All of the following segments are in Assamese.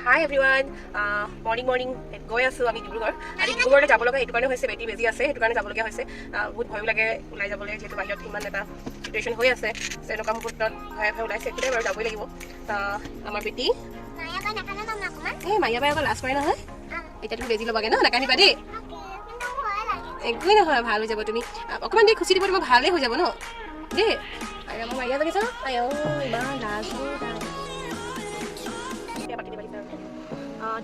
হাই এভৰিৱান, মৰ্ণিং মৰ্ণিং। গৈ আছোঁ আমি ডিব্ৰুগড়। আজি ডিব্ৰুগড়লৈ যাব লগা সেইটো কাৰণে হৈছে, বেটি বেজি আছে, সেইটো কাৰণে যাবলগীয়া হৈছে। বহুত ভয়ো লাগে ওলাই যাবলৈ, যিহেতু বাহিৰত ইমান এটা চিটুৱেশ্যন হৈ আছে। তেনেকুৱা মুহূৰ্তত ভয়ে ভয়ে ওলাইছে। একো নাই বাৰু, যাবই লাগিব। আমাৰ বেটি এই মাইয়া বাই আকৌ লাজ কৰে নহয়। এতিয়া তুমি বেজি ল'বাগে ন? নাকান্দিবা দেই। একোৱেই নহয়, ভাল হৈ যাব। তুমি অকণমান দেৰি খুচি দিব, তোমাৰ ভালেই হৈ যাব ন দেই। আৰু আমাৰ মাইয়া জনী চা, আই ইমান লাজ।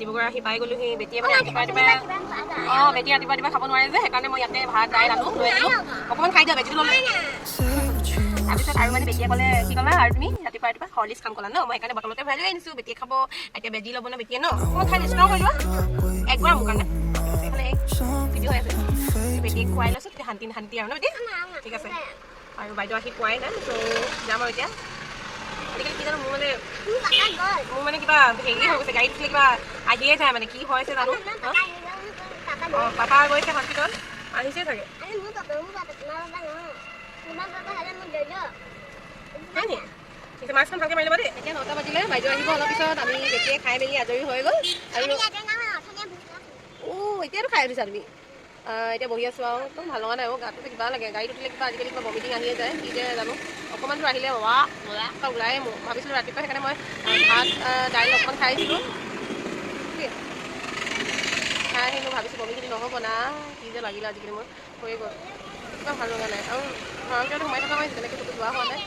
ডিব্ৰুগড় আহি পাই গ'লোহি। বেটিয়ে মানে ৰাতিপুৱা ৰাতিপুৱা, অঁ, বেটি ৰাতিপুৱা ৰাতিপুৱা খাব নোৱাৰে যে, সেইকাৰণে মই ইয়াতে ভাত দাইল আনো লৈ আহিলোঁ। অকণমান খাই দিয়া, বেজিটো ল'লে তাৰপিছত। আৰু মানে বেটিয়ে ক'লে, কি ক'লা আৰু তুমি ৰাতিপুৱা ৰাতিপুৱা হৰলিক্স খাম ক'লা ন? মই সেইকাৰণে বটলতে ভৰাই লৈ আনিছোঁ। বেটিয়ে খাব এতিয়া, বেজি ল'ব ন বেটিয়ে ন? অকণমান খাই ষ্ট্ৰং হৈ লোৱা একবাৰ মোৰ কাৰণে। এইফালে ভিডিঅ' হৈ আছে। বেটিক খুৱাই লৈছোঁ, তেতিয়া শান্তি শান্তি আৰু ন বেটি? ঠিক আছে। আৰু বাইদেউ আহি পোৱাই নাই, ত' যাম আৰু এতিয়া। আজিকালি কি জানো, মোৰ মানে কিবা হেৰি হৈ গৈছে, গাড়ীত উঠিলে কিবা আহিয়ে যায়, মানে কি হৈছে জানো। অঁ, পাপা গৈছে হস্পিটেল, আহিছে চাগে। হয় নি? ঠিক আছে, মাস্কখন ভালকৈ মাৰি ল'বা দেই। এতিয়া 9টা বাজিলে, বাইদেউ আহিব অলপ পিছত। আমি বেটিয়ে খাই মেলি আজৰি হৈ গ'ল আৰু। অ' এতিয়াতো খাই উঠিছা তুমি? এতিয়া বহি আছোঁ আৰু একদম ভাল লগা নাই। অ' গাটো কিবা লাগে, গাড়ীত উঠিলে কিবা আজিকালি কিবা বমিটিং আহিয়ে যায়, কি যে জানো। অকণমান দূৰ আহিলে ৱা ওলায়ে মোৰ। ভাবিছিলোঁ ৰাতিপুৱা, সেইকাৰণে মই ভাত দাইল অকণমান খাই আহিছিলোঁ। খাই আহিলোঁ, ভাবিছোঁ বমিখিনি নহ'ব না, কি যে লাগিলে আজিকালি মোৰ হৈয়ে গ'ল। কিবা ভাল লগা নাই আৰু ঘৰৰ ভিতৰতে সোমাই থকা হয়, তেনেকৈ ক'তো যোৱা হোৱা নাই।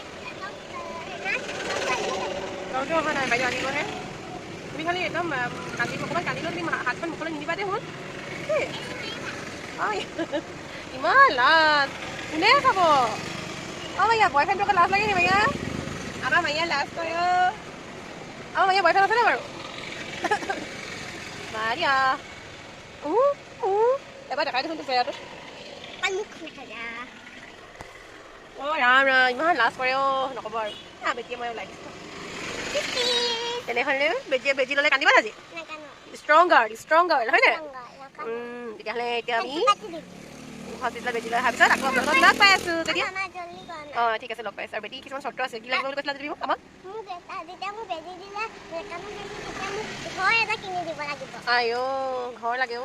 ঘৰতো অহা নাই, বাইদেউ আহিবহে। তুমি খালি একদম কান্দি, অকণমান কান্দিলেও তুমি হাতখন মুখলৈ নিদিবা দেই। হ'ল, ইমান লাজ কোনে খাব? অঁ মাইয়া, বয়ফ্ৰেণ্ডটো আকৌ লাজ লাগে নি মাইয়া? আমাৰ মাইয়া লাজ কৰে। অ' আমাৰ মাইয়া বয়ফ্ৰেণ্ড আছেনে বাৰু? মাৰিয়া এবাৰ দেখাই দেচোন তোৰ চেহেৰাটো। অ' ৰাম ৰাম, ইমান লাজ কৰে। অ' নক'ব আৰু। বেটিয়ে মই ওলাই দিছোঁ তেনেহ'লে। বেজিয়ে বেজি ল'লে কান্দিবা আজি? ষ্ট্ৰং গাৰ্ল, ষ্ট্ৰং গাৰ্ল, হয়নে? তেতিয়াহ'লে এতিয়া আমি হস্পিটেলত বেজি লৈ অহাৰ পিছত আকৌ আপোনালোকক লগ পাই আছোঁ তেতিয়া। অঁ, ঠিক আছে, লগ পাই আছোঁ। আৰু বেটি কিছুমান চৰ্ত আছে, কি লাগিব বুলি কৈছিলা তুমি মোক আমাক? আইঅ, ঘৰ লাগে,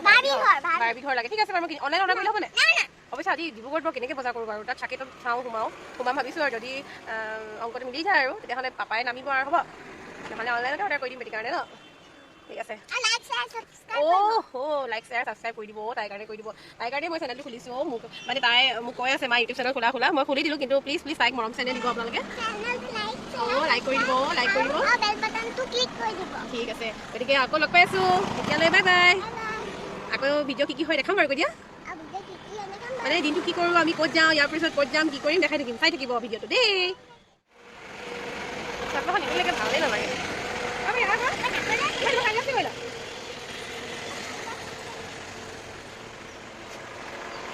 বাৰ্বি ঘৰ লাগে। ঠিক আছে বাৰু, মই অনলাইন অৰ্ডাৰ কৰিলে হ'বনে? অৱশ্যে আজি ডিব্ৰুগড়ত বাৰু কেনেকৈ বজাৰ কৰোঁ বাৰু? তাত চাকেতত চাওঁ, সোমাওঁ, সোমাম ভাবিছোঁ আৰু যদি অংকটো মিলি যায় আৰু তেতিয়াহ'লে পাপাই নামিব আৰু হ'ব, নহ'লে অনলাইনতে অৰ্ডাৰ কৰি দিম বেটিৰ কাৰণে ন? ঠিক আছে। অ' লাইক শ্বেয়াৰ ছাবস্ক্ৰাইব কৰি দিব, তাইৰ কাৰণে কৰি দিব। তাইৰ কাৰণে মই চেনেলটো খুলিছোঁ। অ' মোক মানে তাই মোক কৈ আছে, মা, ইউটিউব চেনেল খোলা খোলা। মই খুলি দিলোঁ, কিন্তু প্লিজ প্লিজ তাইক মৰম চেনেল দিব আপোনালোকে। অঁ, লাইক কৰি দিব, লাইক কৰি দিব। ঠিক আছে, গতিকে আকৌ লগ পাই আছোঁ। তেতিয়ালৈ বাই বাই। আকৌ ভিডিঅ' কি কি হয় দেখাম বাৰু দিয়া। মানে দিনটো কি কৰোঁ আমি, ক'ত যাওঁ, ইয়াৰ পিছত ক'ত যাম, কি কৰিম দেখাই থাকিম। চাই থাকিব ভিডিঅ'টো দেই। চশমাখন নিপিন্ধিলে ভালেই নালাগে।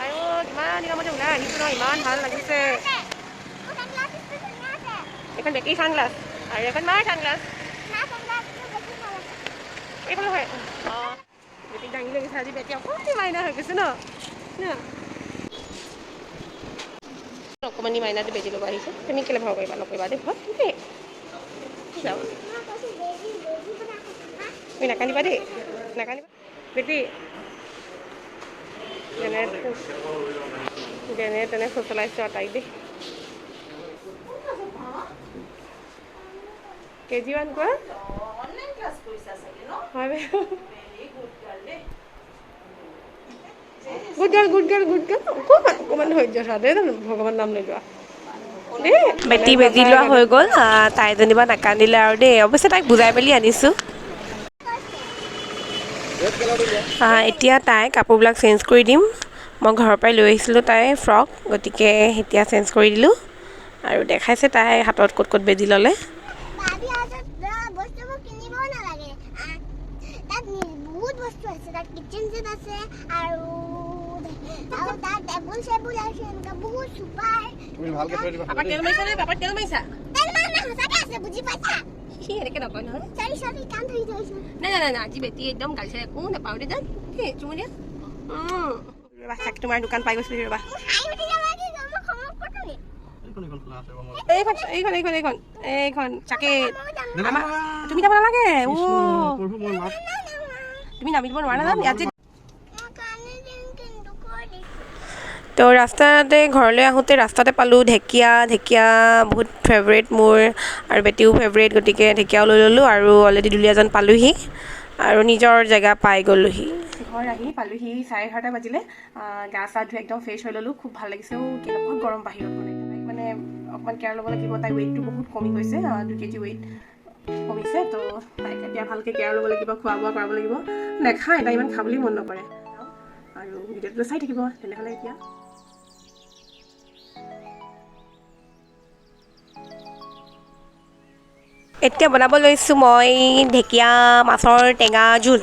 আৰু কিমান দিনৰ মতে ওলাই আহিছোঁ ন, ইমান ভাল লাগিছে। এইখন বেটী চানগ্লাছ আৰু এখন মাৰ চানগ্লাছ। এইখন হয়। অঁ, বেটীক দাঙি লৈ গৈছে। আজি বেটী অকণমানি মাইনা হৈ গৈছে ন? অকণমানি মাইনাটো বেজি ল'ব আহিছে। তুমি কেলৈ ভয় কৰিবা? নকৰিবা দেই ভয় দেই। যাওঁ, তুমি নাকান্দিবা দেই, নাকান্দিবা বেটি। যেনে যেনে তেনে ফুচলাইছোঁ আৰু তাইক দেই। কেজি 1 কোৱা হয়। Good girl, good girl, good girl. অকণমান অকণমান ধৈৰ্য ধৰা দেই, ভগৱান নাম লৈ লোৱা। বেটি বেজি লোৱা হৈ গ'ল, তাই যেনিবা নাকান্দিলে আৰু দেই। অৱশ্যে তাইক বুজাই মেলি আনিছোঁ। এতিয়া তাই কাপোৰবিলাক চেঞ্জ কৰি দিম। মই ঘৰৰ পৰাই লৈ আহিছিলোঁ তাই ফ্ৰক, গতিকে এতিয়া চেঞ্জ কৰি দিলোঁ। আৰু দেখাইছে তাই হাতত ক'ত ক'ত বেজি ল'লে। তোমাৰ দোকান পাই গৈছিলো, ৰবা। এইখন এইখন এইখন এইখন এইখন চাকেত। আমাৰ তুমি যাব নালাগে। অ' তুমি নামি দিব নোৱাৰা নাযাম ইয়াত যে। তো ৰাস্তাতে ঘৰলৈ আহোঁতে ৰাস্তাতে পালোঁ ঢেকীয়া। ঢেকীয়া বহুত ফেভৰেট মোৰ আৰু বেটিও ফেভৰেট, গতিকে ঢেকীয়াও লৈ ল'লোঁ। আৰু অলৰেডি দুলীয়াজান পালোহি আৰু নিজৰ জেগা পাই গ'লোহি। ঘৰ আহি পালোহি 11:30 বাজিলে। গা চা ধুই একদম ফ্ৰেছ হৈ ল'লোঁ। খুব ভাল লাগিছে। অ' কেনেকুৱা গৰম বাহিৰত, মানে তাইক মানে অকণমান কেয়াৰ ল'ব লাগিব। তাইৰ ৱেইটটো বহুত কমি গৈছে, 2 কেজি ৱেইট কমিছে। তো তাইক এতিয়া ভালকৈ কেয়াৰ ল'ব লাগিব, খোৱা বোৱা কৰাব লাগিব। নাখায় তাই, ইমান খাবলৈ মন নকৰে। আৰু ভিডিঅ'টো চাই থাকিব তেনেহ'লে। এতিয়া এতিয়া বনাব লৈছোঁ মই ঢেকীয়া মাছৰ টেঙা জোল।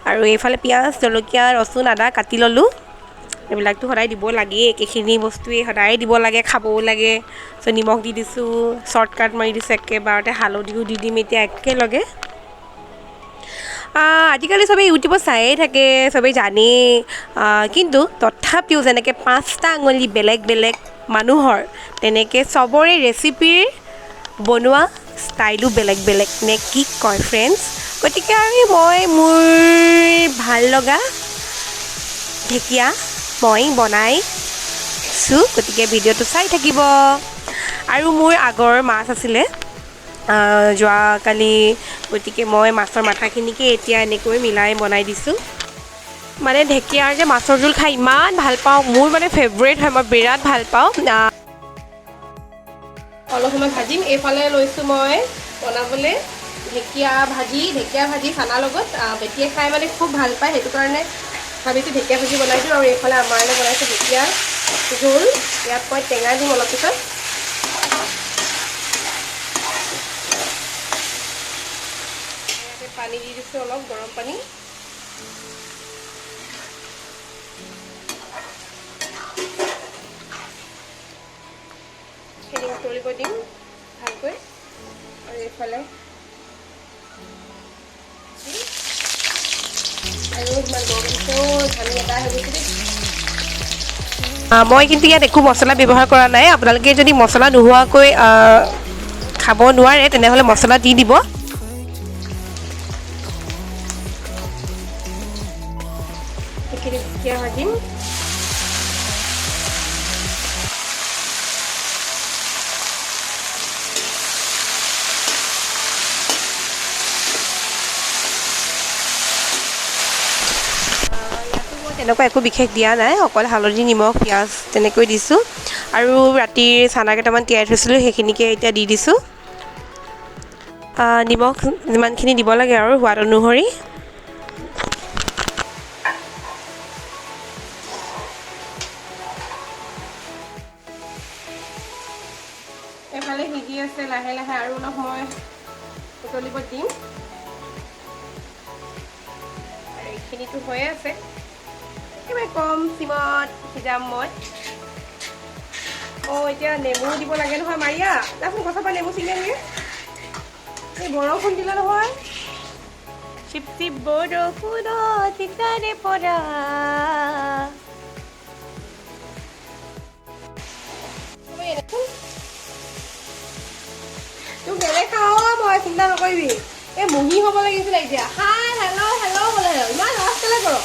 আৰু এইফালে পিঁয়াজ, জলকীয়া, ৰচুন, আদা কাটি ল'লোঁ। এইবিলাকতো সদায় দিব লাগেই, একেখিনি বস্তুৱেই সদায় দিব লাগে, খাবও লাগে। চ' নিমখ দি দিছোঁ, শ্বৰ্টকাট মাৰি দিছোঁ একেবাৰতে, হালধিও দি দিম এতিয়া একেলগে। আজিকালি চবেই ইউটিউবত চায়েই থাকে, চবেই জানেই, কিন্তু তথাপিও যেনেকৈ 5টা আঙুলি বেলেগ বেলেগ মানুহৰ, তেনেকৈ চবৰে ৰেচিপিৰ বনোৱা ষ্টাইলো বেলেগ বেলেগ নে কি কয় ফ্ৰেণ্ডছ। গতিকে আৰু মই মোৰ ভাল লগা ঢেকীয়া মই বনাইছোঁ, গতিকে ভিডিঅ'টো চাই থাকিব। আৰু মোৰ আগৰ মাছ আছিলে যোৱাকালি, গতিকে মই মাছৰ মাথাখিনিকে এতিয়া এনেকৈ মিলাই বনাই দিছোঁ। মানে ঢেকীয়াৰ যে মাছৰ জোল খাই ইমান ভাল পাওঁ, মোৰ মানে ফেভৰেট হয়, মই বিৰাট ভাল পাওঁ। অলপ সময় ভাজিম। এইফালে লৈছোঁ মই বনাবলৈ ঢেকীয়া ভাজি। ঢেকীয়া ভাজি চানাৰ লগত বেটিয়ে খাই মানে খুব ভাল পায়, সেইটো কাৰণে ভাবিছোঁ ঢেকীয়া ভাজি বনাই দিওঁ। আৰু এইফালে আমাৰলৈ বনাইছোঁ ঢেকীয়া জোল। ইয়াত মই টেঙা দিম অলপ পিছত। ইয়াতে পানী দি দিছোঁ অলপ, গৰম পানী। খিনি উতলিব দিম ভালকৈ। আৰু এইফালে আৰু ইমান গৰম দিছেও, ঘামি এটা হৈ গৈছে দেই। মই কিন্তু ইয়াত একো মছলা ব্যৱহাৰ কৰা নাই। আপোনালোকে যদি মছলা নোহোৱাকৈ খাব নোৱাৰে তেনেহ'লে মছলা দি দিব। এইখিনি ঢেকীয়া ভাজিম। তেনেকুৱা একো বিশেষ দিয়া নাই, অকল হালধি, নিমখ, পিঁয়াজ তেনেকৈ দিছোঁ। আৰু ৰাতিৰ চানা কেইটামান তিয়াই থৈছিলোঁ, সেইখিনিকে এতিয়া দি দিছোঁ। নিমখ যিমানখিনি দিব লাগে আৰু সোৱাদ অনুসৰি। এইফালে সিজি আছে লাহে লাহে, আৰু অলপ সময় উতলিব দিম। আৰু এইখিনিতো হৈয়ে আছে, একেবাৰে কম চিমত সিজাম মই। অ' এতিয়া নেমু দিব লাগে নহয় মাৰিয়া, যাচোন গছৰ পৰা নেমু ছিঙি আনিবি। এই বৰষুণ দিলে নহয়, চিপ চিপ বৰষুণত তিতাৰে পৰা। তোক নেদেখাওঁ মই, চিন্তা নকৰিবি। এই মুহি হ'ব লাগিছিলে এতিয়া। হাই হেল্ল' হেল্ল' বোলে, ইমান লাজ কেলে কৰ?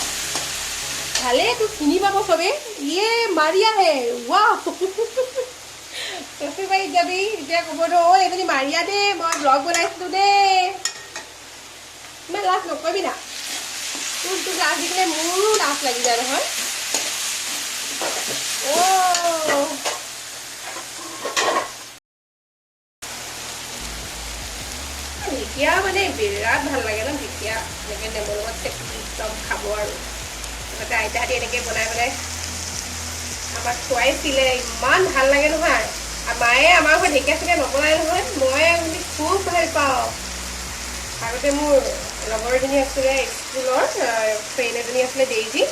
ভালেই তোক চিনি পাব চবেই। ইয়ে মাৰিয়া হে, ৱাহ। চচীবাৰীত যাবি তেতিয়া ক'ব ন, ঐ এইজনী মাৰিয়া দেই, মই ব্লগ বনাইছিলোঁ দেই। ইমান লাজ নকৰিবি না, তোক লাজ দি পেলাই মোৰো লাজ লাগি যায় নহয়। অ' ঢেকীয়া মানে বিৰাট ভাল লাগে ন, ঢেকীয়া এনেকৈ নেমুৰ লগত চেপি একদম খাব। আৰু আগতে আইতাহঁতি এনেকৈ বনাই বনাই আমাক খুৱাইছিলে, ইমান ভাল লাগে নহয়। মায়ে আমাৰ ঘৰত ঢেকীয়া চেকীয়া নবনাই নহয়, মই মানে খুব ভাল পাওঁ। আগতে মোৰ লগৰ এজনী আছিলে স্কুলৰ, ফ্ৰেণ্ড এজনী আছিলে ডেইজি,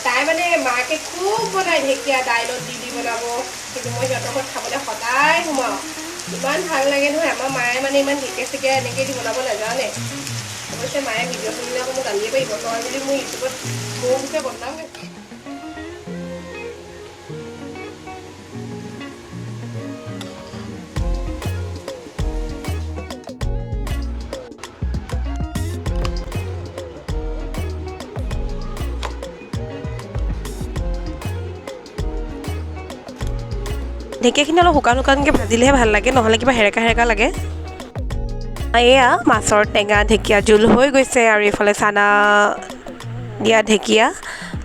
তাই মানে মাকে খুব বনায় ঢেকীয়া, দাইলত দি দি বনাব। কিন্তু মই সিহঁতৰ ঘৰত খাবলৈ সদায় সোমাওঁ, ইমান ভাল লাগে নহয়। আমাৰ মায়ে মানে ইমান ঢেকীয়া চেকীয়া এনেকৈ দি বনাব নাজানে। অৱশ্যে মায়ে ভিডিঅ' শুনিলে আকৌ মোক গালিয়ে পাৰিব, তই বুলি মোৰ ইউটিউবত মোৰ বিষয়ে বদনাম গাইছে। ঢেকীয়াখিনি অলপ শুকান শুকানকৈ ভাজিলেহে ভাল লাগে, নহ'লে কিবা হেৰেকা হেৰেকা লাগে। এয়া মাছৰ টেঙা ঢেকীয়া জোল হৈ গৈছে আৰু এইফালে চানা দিয়া ঢেকীয়া।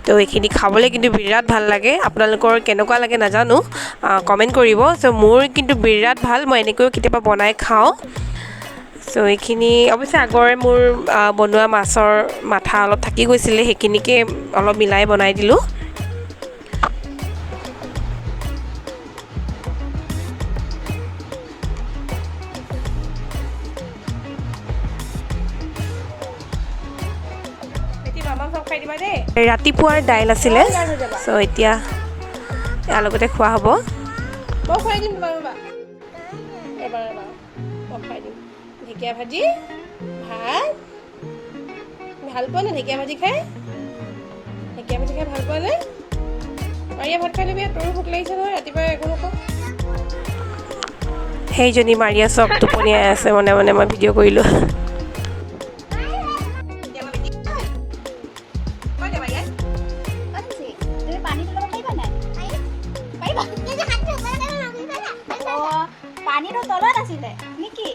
তো এইখিনি খাবলৈ কিন্তু বিৰাট ভাল লাগে। আপোনালোকৰ কেনেকুৱা লাগে নাজানো, কমেণ্ট কৰিব। চ' মোৰ কিন্তু বিৰাট ভাল, মই এনেকৈও কেতিয়াবা বনাই খাওঁ। চ' এইখিনি অৱশ্যে আগৰে মোৰ বনোৱা মাছৰ মাথা অলপ থাকি গৈছিলে, সেইখিনিকে অলপ মিলাই বনাই দিলোঁ। ৰাতিপুৱাৰ দাইল আছিলে, চ' এতিয়া ইয়াৰ লগতে খোৱা হ'ব। মই খুৱাই দিম তোমাক, ৰ'বা। ৰ'বা ৰ'বা, মই খুৱাই দিম। ঢেকীয়া ভাজি ভাত ভাল পোৱা নে? ঢেকীয়া ভাজি খাই, ঢেকীয়া ভাজি খাই ভাল পোৱা নে? মাৰিয়া ভাত খাই ল'বি, তোৰো ভোক লাগিছে নহয়, ৰাতিপুৱা একো নোখোৱা। সেইজনী মাৰিয়া চব টোপনিয়াই আছে মনে মনে, মই ভিডিঅ' কৰিলোঁ। পানীটো তলত আছিলে নেকি?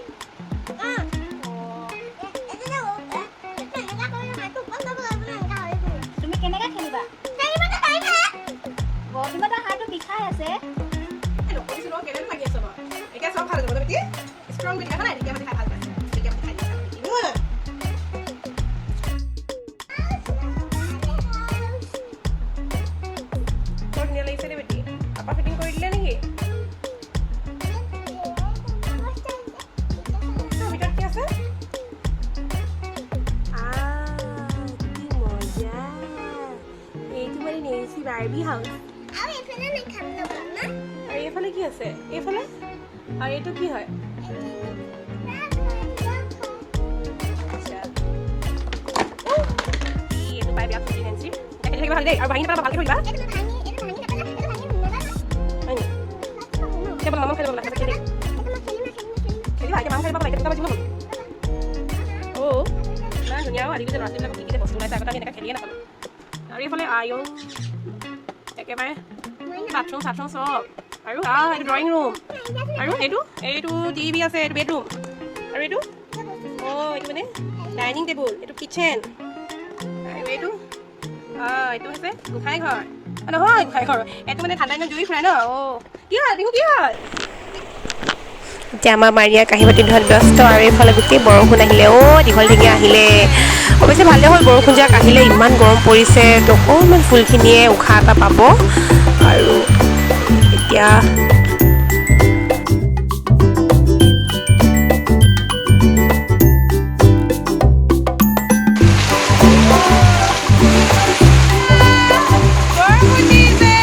তুমি কেনেকে খেলিবা? তোমাৰতো হাতটো বিষাই আছে। বৰ ধুনীয়া লাগিছে দেই বেটি। পাপা ফিটিং কৰি দিলে নেকি? ভিতৰত কি আছে? কি মজা! এইটো মানে নেন্সি বাৰ্বি হাউচ। আৰু এইফালে কি আছে? এইফালে আৰু এইটো কি হয়? এইটো পাই বিৰাট ফূৰ্তি নেন্সি। খেলি থাকিবা ভাল দেই, আৰু ভাঙি নাপাবা, ভালকৈ থৈ দিবা। হয় নি? এতিয়া ব'লা, মামা খাই যাব ব'লা, খেলি খেলিবা। এতিয়া মামা খাই যাব ব'লা, এতিয়া 2টা বাজিব হ'ল। অ' ইমান ধুনীয়া। আজিকালি ল'ৰা ছোৱালীবিলাকক কি কি যে বস্তু ওলাইছে, আগতে আমি এনেকৈ খেলিয়ে নাপালোঁ। আৰু এইফালে আইঅ একেবাৰে বাথৰুম চাথৰুম চব। আৰু এইটো ড্ৰয়িং ৰুম, আৰু এইটো এইটো টিভি আছে, এইটো বেডৰুম, আৰু এইটো অ' এইটো মানে ডাইনিং টেবুল, এইটো কিটচেন, আৰু এইটো এইটো হৈছে গোসাঁই ঘৰ। নহয় গোসাঁই ঘৰ, এইটো মানে ঠাণ্ডা দিনত জুই ফুৰাই ন। অ' কি হয় বিহু, কি হয়? এতিয়া আমাৰ মাৰিয়া কাঁহী বাতি ধোৱাত ব্যস্ত আৰু এইফালে গোটেই বৰষুণ আহিলে। অ' দীঘল ঠেঙীয়া আহিলে। অৱশ্যে ভালেই হ'ল বৰষুণ যাক আহিলে, ইমান গৰম পৰিছে, তো অকণমান ফুলখিনিয়ে উশাহ এটা পাব। আৰু এতিয়া বৰষুণ দিছে।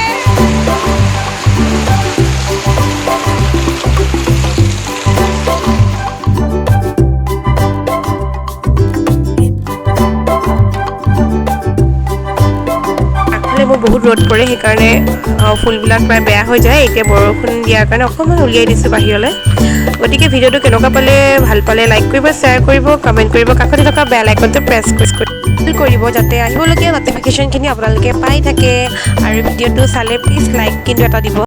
আগফালে মোৰ বহুত ৰ'দ পৰে, সেইকাৰণে ফুলবিলাক প্ৰায় বেয়া হৈ যায়। এতিয়া বৰষুণ দিয়াৰ কাৰণে অকণমান উলিয়াই দিছোঁ বাহিৰলৈ। গতিকে ভিডিঅ'টো কেনেকুৱা পালে, ভাল পালে লাইক কৰিব, শ্বেয়াৰ কৰিব, কমেণ্ট কৰিব, কাষতে থকা বেল আইকনটো প্ৰেছ কৰিব যাতে আহিবলগীয়া ন'টিফিকেশ্যনখিনি আপোনালোকে পাই থাকে। আৰু ভিডিঅ'টো চালে প্লিজ লাইক কিন্তু এটা দিব।